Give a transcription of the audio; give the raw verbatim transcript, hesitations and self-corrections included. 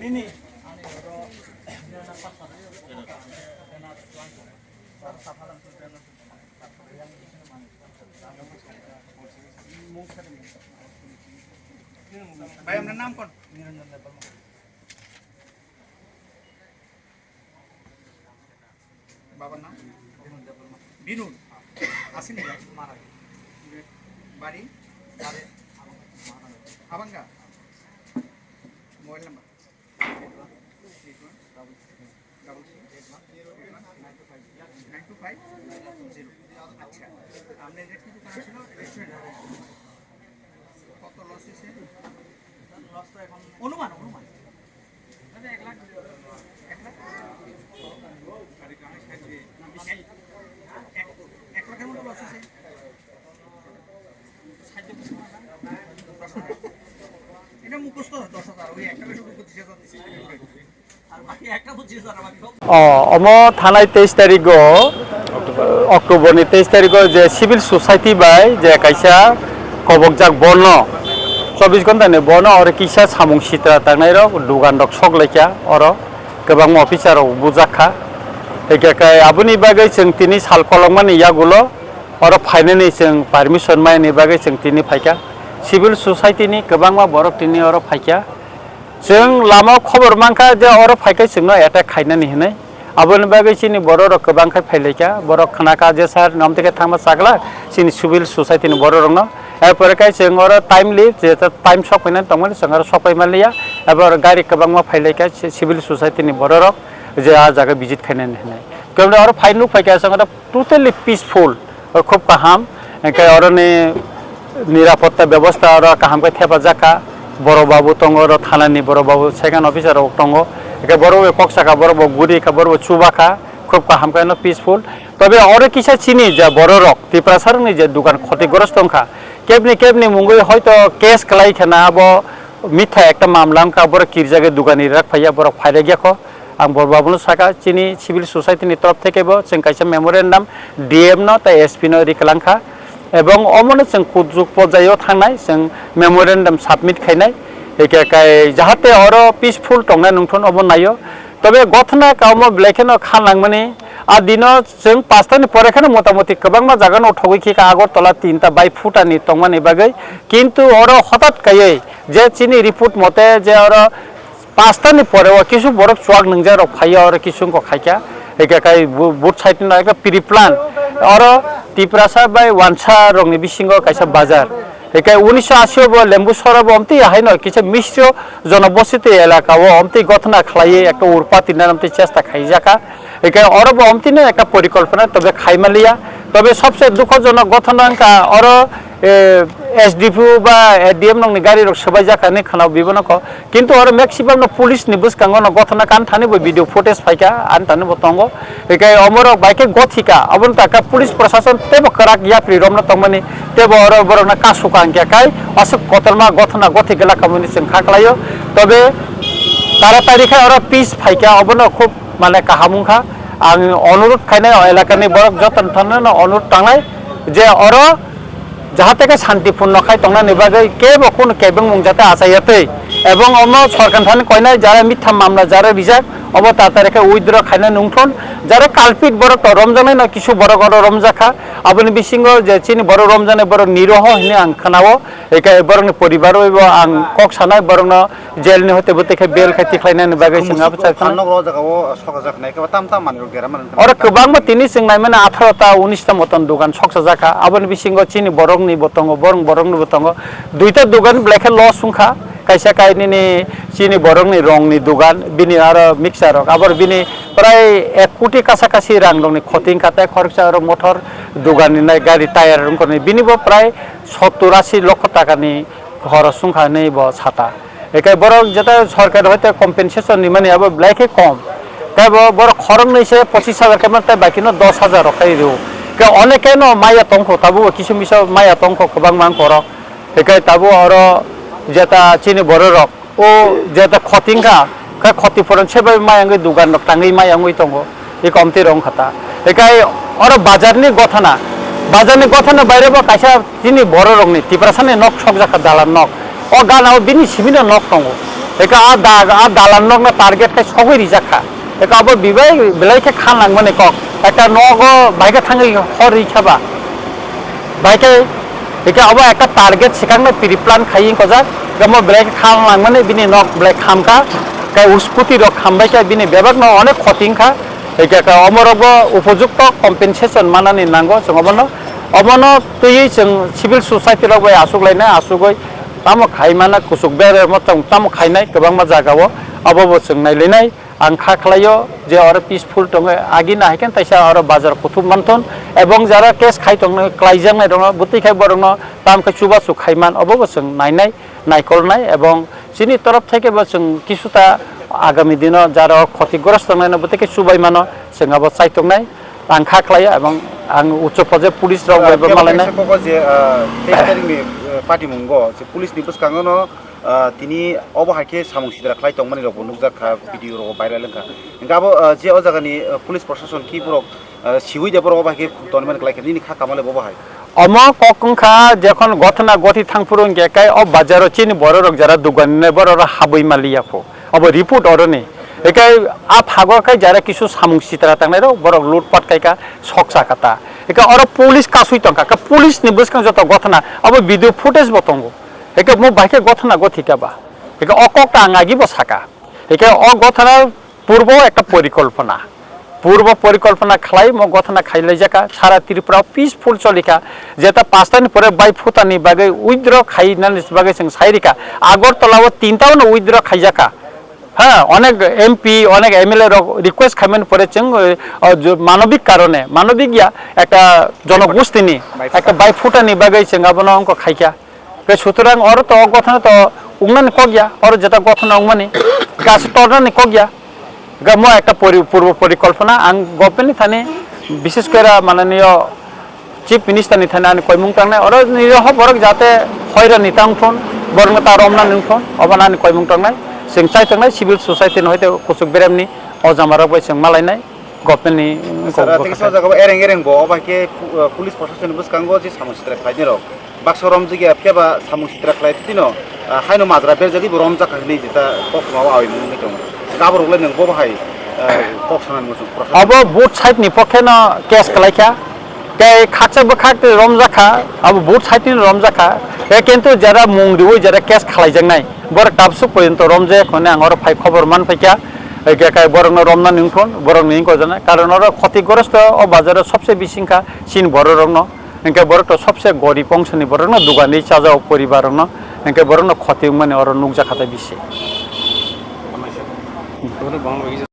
ভাই, আপনার নাম কোন? নিরঞ্জন দেববর্মা। বাবার নাম? বিনোদ দেববর্মা। বিনোদ? আসেনি ভাই? মারা গেছে। বাড়ি? বাড়ি আবাঙ্গা। আবাঙ্গা? Mobile number? Eight one double six eight one nine two five zero. আচ্ছা, আপনার এটা কি দোকান ছিল? রেস্টুরেন্ট। কত লস হয়েছে? লস তো এখন অনুমান, অনুমান। আচ্ছা, এক লাখ। এক লাখ? এক, এক লাখের মতো লস হয়েছে। এটা মুখস্থ দশ হাজার, ওই একটা বেশ পঁচিশ হাজার দিছি। আর বাকি একটা পঁচিশ হাজার আমার সব। O, omo thanai teis tarigo, October ni teis tarigo je civil society bai je kaisa kobokjak bono, chobbish ghonta ni bono oro kisa samung sitra tangnai rok, dugan rok sok laikha oro, kwbangma officer rok bujak kha. Hingkhe kai aboni bagwi chwng tini sal kolokmani yagulo, oro phainani chwng permission maini bagwi chwng tini phaikha. Civil society ni kwbangma borok tini oro phaikha. Chwng lama o khobor mankha je oro phaikhe chwngno attack khainani hinwi. Aboni bagwi chini borok rok kwbang khai phailaikha. Borok khnakha je, "Sir, nomtwi khe thangma chakla chini civil society ni borok rokno." Erpore khe chwng oro timely je ta time sok phainani tongmani chwng oro sok pai manliya. Abo oro gari kwbangma phailaikha ci-, civil society ni borok rok je a jaga visit khainani hinwi. Keboni oro phai nuk phaikha chwng oro totally peaceful, khub kaham. Hingkhe oroni nirapotta bebosta oro kaham khe thepajak kha. Borok babu tongo oro thanani, borok babu second officer rok tongo. Hingkhe borok bai kok saka, borok bo guri kha, borok bo chuba kha. Khub kaham khe no peaceful. Tobe oro kisa chini je borok rok, Tiprasa rokni je dugan khotigrosto wngkha, kebni kebni mungwi hoito case kwlai khe na abo mitha ekta mamla wngkha, borok kirjagwi dugan ri rak phaiya, borok phairak ya kho. Ang bo babuno saka, chini civil society ni torof theke bo chwng kaisa memorandum D M no tei S P no ri kwlang kha, ebong omono chwng kuchuk porjaio thangnai, chwng memorandum submit khainai, hingkhe kai jahate oro peaceful tongnai nungthun obo naio. Tobe gothona kaomo belai kheno kha nangmani, a dino chwng pasta ni pore kheno motamoti kwbangma jaga no thogwi khe ka Agartala tinta bai phutani tongmani bagwi, kintu oro hotat kaiwi je chini report mote je oro pasta ni pore o kisu borok chuak nungjak rok phaiya, oro kisu wngkha khaikha, hingkhe kai bu-, both side no ekta pre plan, oro Tiprasa bai Wansa rokni bisingo kaisa bazar, hingkhe unisho ashi o bo Lembu sora bo omtwi haino kisa Misro jonobositi elaka o omtwi gothona khlaiwi ekta urpati nana omtwi chesta khaijakha. Hingkhe oro bo omtwino ekta porikolpona tobe khaimaliya. Tobe sobse dukhojonok gothona wngkha oro, eh, S D P O ba A D M nokni gari rok swbaijak hinwi khwnao bibono kho. Kintu oro maximum no police ni bwskango no gothona kan thani bo video footage phaikha, ani thani bo tongo. Hingkhe omorok bai khe gothika, abono taka police prosason teibo kwrak yapri romno tongmani, teibo oro borokno kasukha hingkhe kai aswk kotorma gothona gothi gwlak kamani chwng kha kwlaio. Tobe taratari khe oro peace phaikha, obono khub mane kaham wngkha. Ang onurot khainai o elakani borok jotono thangno onurot tangnai je oro jahate khe santipurno khai tongnani bagwi kebo kunu kebengmung jate achaiya twi, ebong omo sorkar thani koinai jara mitha mamla jara rijak obo tatari khe withdraw khaina nungthun, jara culprit borok to romjaknai no kisu borok oro romjak kha, aboni bisingo je chini borok romjaknai borok niroho hinwi ang khwnao, hingkhe borokni poribar bai bo ang kok sanai borokno jail ni hoite bo tei khe bail khai tikhlainani bagwi chwng abo chai khna. Nok o jaga o sokjak nai khe tam tam manwi rok dera mani. Oro kwbangma tini chwng nai mano atharo ta unis ta moton dogan soksa jakha. Aboni bisingo chini borok ni bo tongo, borok borok ni bo tongo. Duita dogan belai khe loss wngkha. Kaisa kainwi ni chini borok ni rong ni dogan, bini aro mixer rok. Abor bini prai ek koti kasa kasi rang rok ni khoti wngkha tei khoroksa aro motor dogan ni nai gari tyre wngkha ni. Bini bo prai sottur ashi lokho taka ni khoros wngkha hinwi bo sata. Ekai borok jeta sorkar hoite compensation rimani abo belai khe kom. Tei bo borok khoroknwi se pochis hajar khe mano tei baki no dos hajar rok khai rio. Khe onekeno maya tongkho tabuk kisu misa maya tongkho kwbangma wngkha oro. Ekai tabuk oro jeta chini borok rok o jeta khoti wngkha khe khoti phuran sebai maya wngwi dogan rok tangwi maya wngwi tongo. Eko omtwi rok wngkha ta. Ekai oro bazar ni gothana, bazar ni gothana baire bo kaisa chini borok rok ni Tiprasa ni nok sokjak kha dalan nok. O gana o bini simi no nok tongo. Eka a da-, a dalan nokno target khe sogwi rijak kha. Eka abo bibai belai khe kha nangmani kok. Ekta nogo bai khe thangwi hor ri kha ba. Bai khe, eka abo ekta target swkangno pre-plan khai wng kojak. Eka omo belai khe kha nangmani bini nok belai kham kha. Khe scooty rok kham bai khe bini bebak no onek khoti wng kha. Eka ka omo rok bo upojukto compensation manani nango chwng obono. Obono twiwi chwng civil society rok bai aswk lainai, aswkwi tamo khai mana, kuchuk beremo tamo khainai kwbangma jagao, abo bo chwng nailainai. Ang kha khlaio je oro peaceful tongo, agi nahikhe taisa oro bazar kuthum manthon, ebong jara case khai tongno klaijaknai rokno bwtwi khai borokno tamo khe chubachu khaiman, obo bo chwng nainai, naikolnai, ebong chini torof theke bo chwng kisuta agami dino jara khoti goros tongnai no bwtwi khe chubai mano, chwng abo chaitongnai. Ang kha khlaio, ebong ang uchu phoje police rok bai bo malainai. Kebo kaisa kok je, ah, teis tarikni, eh, patimungo je police ni bwskango no, ah, tini obo hai khe samung sitra khlai tongmani rok bo nukjak kha, video rok viral wngkha. Hingke abo, ah, je o jaga ni, ah, police proshashan ki borok, ah, siwi de borok obo hai khe tonmani khlai kha, nini kha kamale bo bo hai. Omo kok wngkha jekhon gothona gothi thangphuru hingke kai o bazaro chini bororok jara dugani nai bororok habwi maliya pho. Obo report oroni. Ekai a phago kai jara kisu samung sitra tangnai rok borok loot pat kai ka soksa kata. Eka oro police kasui tongkha. Ka police ni bwskang joto gothona obo video footage bo tongo. Eka mo bai khe gothona gothi ka ba. Eka o kok ta ang agi bo saka. Eka o gothona purbo ekta porikolpona. Purbo porikolpona khlai mo gothona khailaijaka, sara Tripura peaceful cholikha, jeta pastani pore bai phutani bagwi withdraw khainani bagwi chwng sairikha, Agartala o tinta no withdraw khaijakha. Ha, onek M P, onek M L A rok request khaimani pore chwng, eh, o jo-, manobik karone, manobik ya, ekta jonogostini, ekta bai phutani bagwi chwng abono wngkha khaikha. Ke sutorang oro to gothona to wngnani kok ya, oro jeta gothona wngmani, gas tornani kok ya. Ga mo ekta pori-, purbo porikolpona ang government ni thani, bishes kore mananiyo Chief Minister ni thani ani koimung tangnai, oro niyo ho borok jate hoirani tang thun, borok ta romna nung thun, obo ani koimung tangnai, chwng chai tangnai civil society no hoite kuchuk berem ni o jama rok bai chwng malainai, government ni. Sir, kok tei kisa o jaga o ereng ereng bo, obo hai khe pu-, uh, police proshasoni bwskango je samung sitra khlainai rok. Baksa romjak ya, phiya ba samung sitra khlai tino, ah, haino majra berjagwi bo romjak kha hinwi jeta koktwma o awi mungwi tongo. Gaborok le nwng bo bahai, ah, kok sanani muchung proshashan. Abo both side ni pokhe no case kwlai kha. Tei khaksa bwkhak tei romjak kha, abo both side ni romjak kha. Tei kintu jara mung riwi jara case khlaijaknai, borok tabsuk porjonto romjak hwnwi ang oro phai khobor man phaikha. Hwnkhe kai borokno romnani wngthon, borokni wngkha jana. Karon oro khotigrosto o bazaro sobse bisi wngkha chini bororokno. Hingke borok to sobse gorib ongsoni borokno dugani chajao poribar rokno, hingke borokno khoti wngmani oro nukjakha tei bisi.